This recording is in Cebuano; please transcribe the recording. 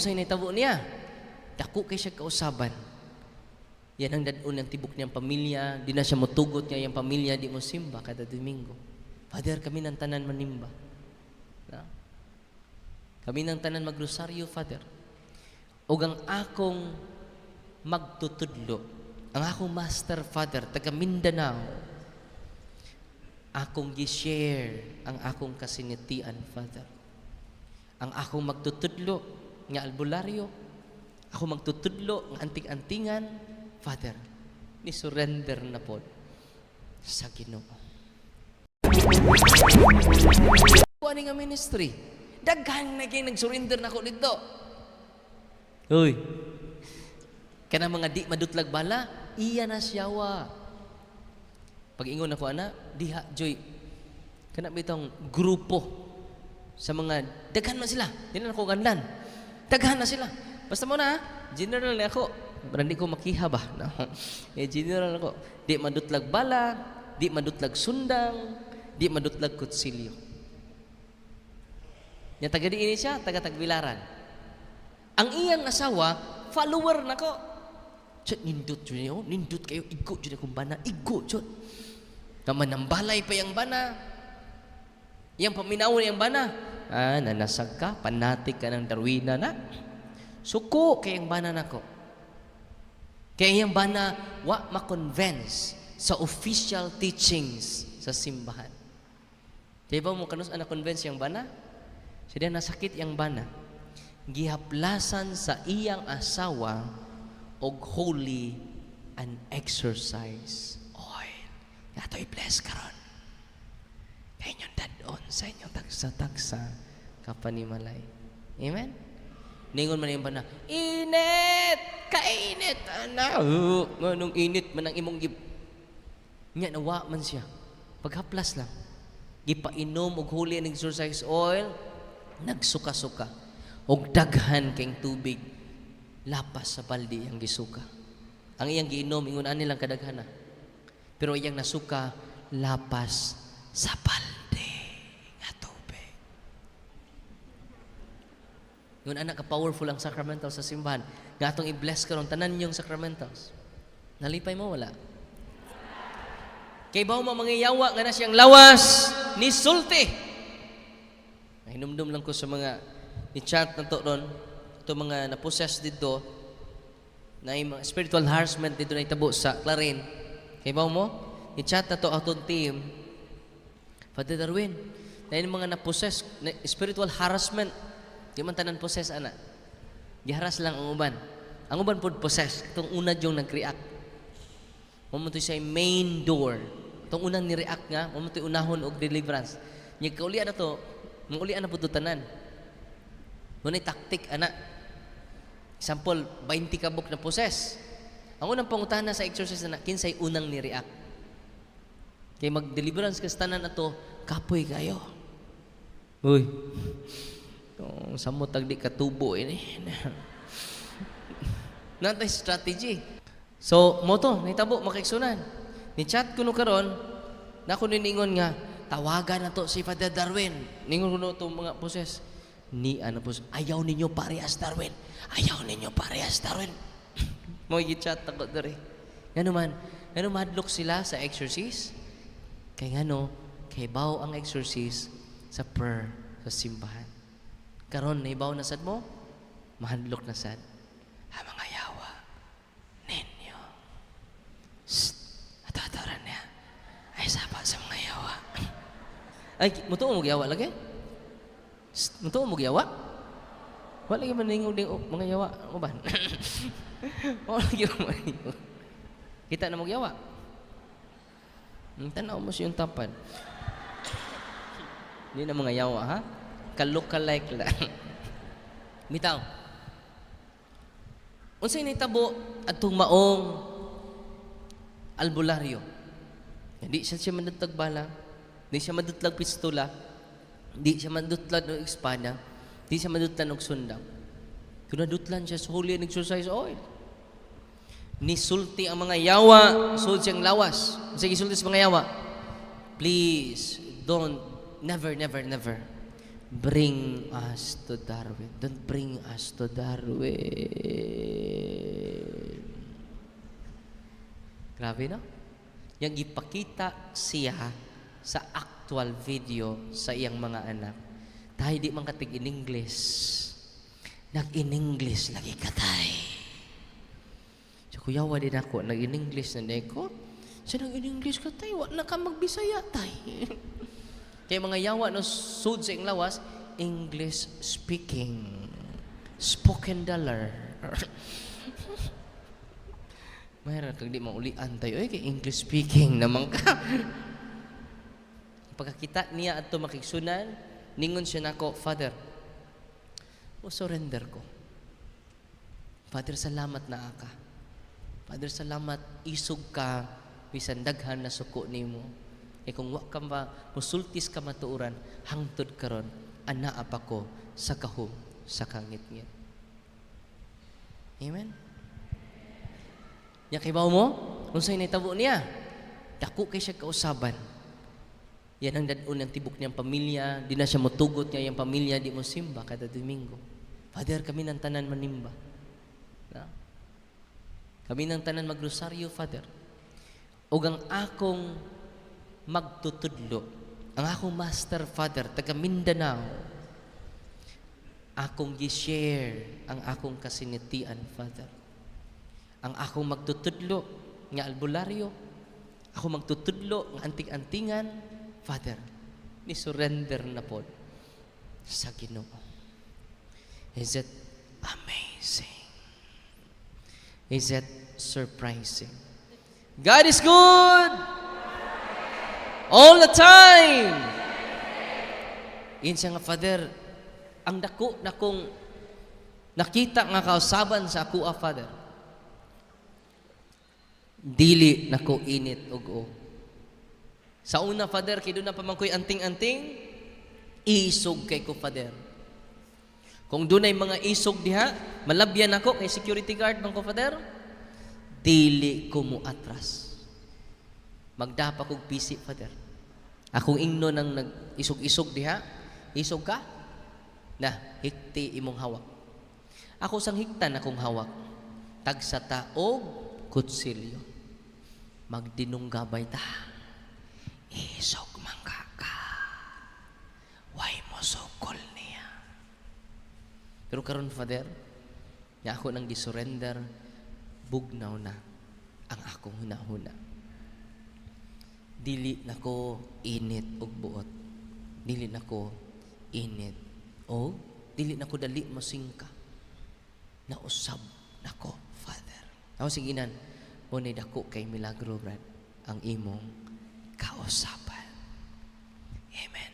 Unsay nahitabo niya? Dako kay siya kausaban. Yan ang dad-on ng tibok niyang pamilya. Di na siya mutugot niya iyang pamilya, di mo simba kada Domingo. "Father, kami ng tanan manimba. Na? Kami ng tanan magrosaryo, Father." Ug ang akong magtutudlo, ang akong master father, taga Mindanao, akong gi-share ang akong kasinatian, Father. Ang akong magtutudlo nga albularyo, ako magtutudlo nga anting-antingan, Father, ni surrender na pod sa Ginoo. Ani nga ministry? Daghan na kay nag-surrender na ko dito. Uy. Kana mga di madutlag bala, iya na siyawa. Pag ingon ako ana, diha joy. Kana bitong grupo sa mga daghan man sila. Di na ako ganlan. Daghan na sila. Basta mo na, ha? General na ako. Parang di ko makiha ba? No. Eh, general ako. Di madutlag bala, di madutlag sundang, di madutlag kutsilyo. Nya taga diini siya, taga Tagbilaran. Ang iyang asawa, follower nako. Chut, nindot jud niyo, nindot kayo, igo jud akong bana, igo jud. Naman nambalay pa yang bana. Yang paminawon yang bana. Ah, nanasag ka, panatik ka ng Darwina na. Suko kay ang bana nako. Kaya iyang bana wa ma-convince sa official teachings sa simbahan. Kaya ba mo kanus na convince yang bana? Siya nasakit yang bana. Gihaplasan sa iyang asawa og holy and exorcise oil. Nga i-bless karon. Kay inyong dad-on sa inyong tagsa-tagsa kapanimalay. Amen? Ningon man yung bana, "Init! Kainit! Ana! Oh, nganong init man ang imong gib." Nya nawa man siya. Paghaplas lang. Gipainom og holy and exorcise oil, nagsuka-suka. Og daghan kay tubig, lapas sa baldi ang gisuka. Ang iyang giinom, ingon ani lang kadaghan na. Pero iyang nasuka, lapas sa balde nga tubig. Ingon ana ka powerful ang sacramentals sa simbahan. Nga atong i-bless karon tanan yung sacramentals. Nalipay mo wala? Kay bawo mo mga yawa nga na siyang lawas ni sulti. Hinumdum lang ko sa mga ni chat na to ron, ito mga na-possess dito, na yung mga spiritual harassment dito na itabo sa Clarin. Kay bawo mo, ni chat na to atong team, "Father Darwin, na yung mga na-possess, na spiritual harassment, di man tanan possess ana. Giharas lang ang uban. Ang uban pod possess, itong una yung nag-react. Mao to siya main door. Itong unang ni-react nga, mao to unahon og deliverance. Nya kaulian na to, mangulian na pud to tanan. Mao taktik ana. Example, 20 ka buok na possess. Ang unang pangutana sa exorcist na kinsay unang ni-react. Kay mag-deliverance ka sa tanan ato, kapoy kayo. Uy. Kung samot tag di katubo ini. Natay strategy. So, mo to, nahitabo makaigsunan. Ni chat ko no karon, na ako niningon nga, "Tawagan na to si Father Darwin." Ningon ko no to mga poses. Ni ano po, "Ayaw ninyo parehas Darwin. Ayaw ninyo parehas Darwin." Mo chat ako diri. Ngano man, ngano madlok sila sa exorcist? Kay ngano, kay baw ang exorcist sa prayer sa simbahan. Karon nahibaw na sad mo, mahadlok na sad ang mga yawa ninyo. Shh, atataran niya. Ay sapa sa mga yawa. Ay, mutuo mo yawa lagi? Shh, mutuo mo yawa? Wala lagi maningog ding oh, mga yawa. Ano ba? Wala lagi maningog. Kita na mo yawa. Tanaw mo siyang tapad. Hindi na mga yawa, ha? Ka-lookalike lang. Bitaw. Unsay nahitabo atong maong albularyo? Hindi siya siya madutlag bala, hindi siya madutlag pistola, hindi siya madutlag og espada, hindi siya madutlan og sundang. Kung nadutlan siya sa holy and exorcise oil. Nisulti ang mga yawa, sud siyang lawas. Unsay gisulti sa mga yawa? "Please, don't, never, never, never. Bring us to Darwin. Don't bring us to Darwin. Grabe, no? Yang gipakita siya sa actual video sa iyang mga anak. Tayo di man katig in English. Nag-in English lagi katay. So kuyawa din ako, nag-in English na di ko. Siya nag-in English ka tay, wa na ka magbisaya tay. Kaya mga yawa no sud sa iyang lawas, English speaking. Spoken dollar. Mayroon kag di maulian tayo, eh, kay English speaking naman ka. Pagkakita niya adto makigsunan, ningon siya nako, "Father, o surrender ko. Father, salamat na ka. Father, salamat, isog ka, bisan daghan na suko nimo. Eh kung wa ka ba, musultis ka matuoran, hangtod karon, anaa pa ko sa kahum, sa kangitngit." Amen? Nya kibaw mo, unsay nahitabo niya? Dako kay siya kausaban. Yan ang dadon ng tibok niyang pamilya, di na siya motugot niya yung pamilya, di mo simba kada Domingo. "Father, kami ng tanan manimba. Na? Kami ng tanan magrosaryo, Father." Ug ang akong magtutudlo, ang akong master father, taga Mindanao, akong gi-share ang akong kasinatian, Father. Ang akong magtutudlo nga albularyo, ako magtutudlo nga anting-antingan, Father, ni surrender na pod sa Ginoo. Is it amazing? Is it surprising? God is good all the time. Yun siya nga, "Father, ang dako na kong nakita nga kausaban sa ako, Father. Dili na ko init og o. Sa una, Father, kay doon na pa man ko'y anting-anting, isog kay ko, Father. Kung dunay mga isog diha, malabyan ako kay security guard man ko, Father. Dili ko mo atras. Magdapa kog pisi, Father. Akong ingno nang nag-isog-isog diha, 'Isog ka? Na, hikti imong hawak.' Ako sang hiktan akong hawak. Tagsa ta og kutsilyo. Magdinunggabay ta. Isog man ka ka. Way mo sukol niya. Pero karon, Father, nga ako nang gisurrender, bugnaw na ang akong hunahuna. Dili na ko init og buot. Dili na ko init o dili na ko dali mosingka. Nausab nako, Father." Ako siginan, mo ni dako kay milagro, Brad, ang imong kausaban. Amen.